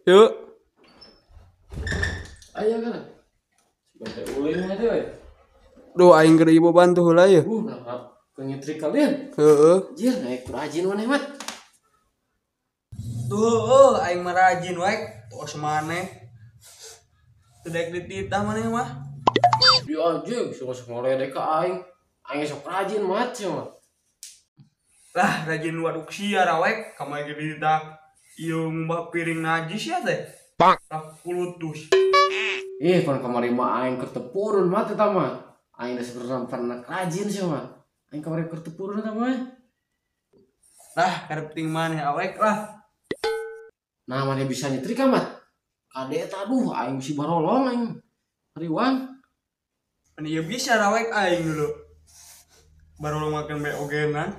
Yuk. Ayo kan. Sebentar ulin mah teh we. Duh aing keur ieu bantu heula ye. Nah, nyetrik kalian. Heeh. Jir naik rajin maneh mat. Tuh heueuh aing mah rajin wae tos maneh. Teu daek dititah maneh mah. Di anjing sok ngoledek ka aing. Aing sok rajin mat sia mah. Lah rajin waduk sia rawek kamari ge dititah ieu ngumbah piring najis ya teh. Lah kulutus. Ih, pan kamari mah aing keur teu purun mat eta mah. Aing geus pernah rajin sia mah. Aing kamari keur teu purun eta mah. Lah karep ting maneh awek lah. Nah maneh bisa nyetrika mat. Kade eta aduh aing bisi barolong aing. Riwang. Pan ieu bisa rawek aing dulu. Barolong makan BOG-na.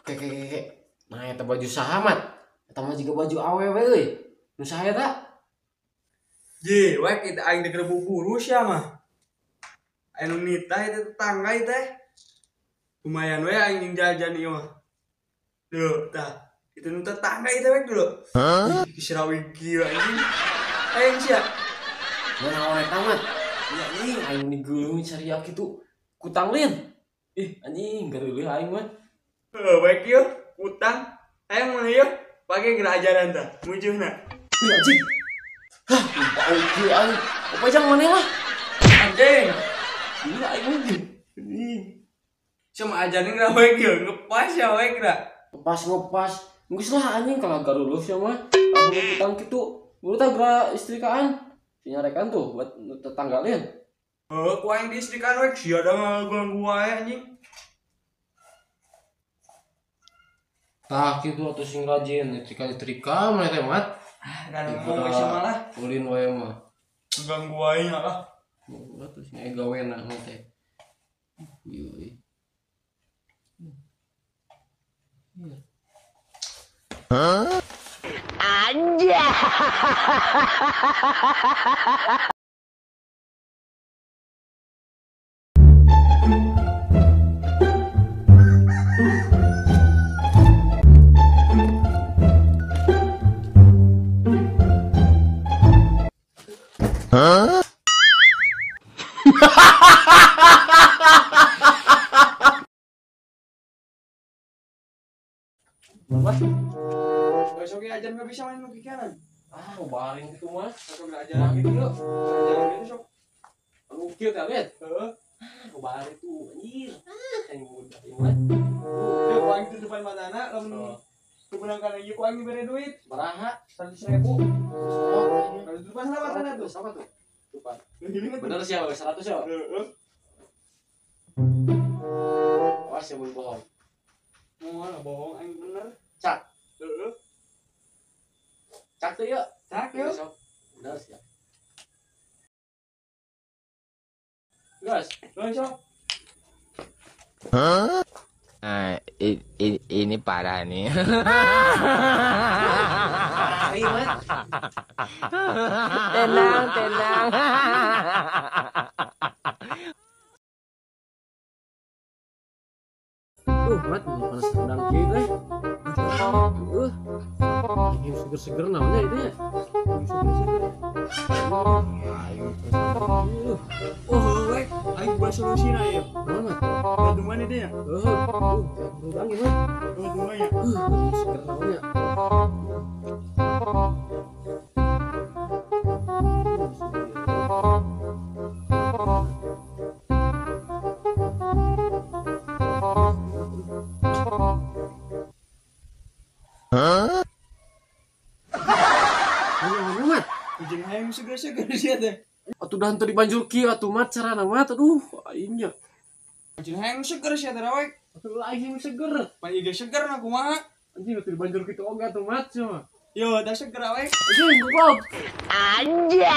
Keke. Nah eta baju saha mat? Eta mah jiga baju awewe euy. Nu saha eta? Ji, wek itu aing dikerebuk buru sia mah. Aing nu nitah itu tetangga ieu teh. Lumayan we aing jeung jajan ieu mah. Duh, tah. Itu nu tetangga ieu teh wek dulu. Ih, sirawi kieu anjing. Aing sia. Naon eta mat? Ya anjing aing digeuleuh cariak kitu. Kutang lin. Ih, anjing gareuleuh aing mah. Heuh, wek ieu kutang. Aing mah ieu pake geura ajaran tah. Mujuhna. Ih, anjing. Hah, bau kieu aing. Apa jang maneh lah? Anjing. Gila aing mah. Anjing. Sama ajaran geura wek ieu ngepas ya wek geura. Ngepas. Geus lah anjing kalau garuluh sia mah. Lamun kutang kitu. Mulut tah geura istrikaan. Nyarekan tuh buat tetangga lain. Heuh, ku aing diistrikaan wek sia da ngaganggu wae anjing. Tah kitu atuh sing rajin nyetrika-nyetrika maneh teh mat. Ah, ganggu wae sia mah lah. Ulin wae mah. Ganggu wae nya lah. Atuh sing aya gawena mah teh. Ieu euy. Hah? Anjay. Hah? Besok ya ajan nggak bisa main lu kikiran. Ah, baring gitu mah. Sok ajaran gitu yuk. Ajaran gitu sok. Lu kieu teh lihat. Heeh. Ah, baring tuh anjir. Aing muda ieu mah. Ya ku aing tutupan matana lamun kemenangkan ieu ku aing dibere duit. Baraha? 100.000. Oh, kalau tutupan sama matana tuh. Sama tuh. Tutupan. Bener sih ya, 100 ya. Heeh. Awas ya mun bohong. Moal bohong aing bener. Cak. Heeh. Cak tuh yuk. Cak yuk. Bener sih ya. Gas. Gas. Hah? Nah, ini parah nih. Tenang, tenang. Mat, panas rendang kieu teh. Aing seger-seger naonnya itu ya. Seger-seger. Oh, wek, aing buat solusina ieu. Naon, Mat? Bandungan itu ya? Heeh. Rendang ieu mah. Bandungan ya. Seger naonnya. Hah? Mat, ujung hayang seger-seger sia teh. Atuh dah henteu dibanjur kieu atuh mat carana mat. Aduh, aing nya. Ujung hayang seger sia teh rawek. Atuh aing seger. Pan ieu seger na kumaha? Anjing atuh dibanjur kitu oge atuh mat sia mah. Yo, dah seger awek. Anjing, goblok. Anjay.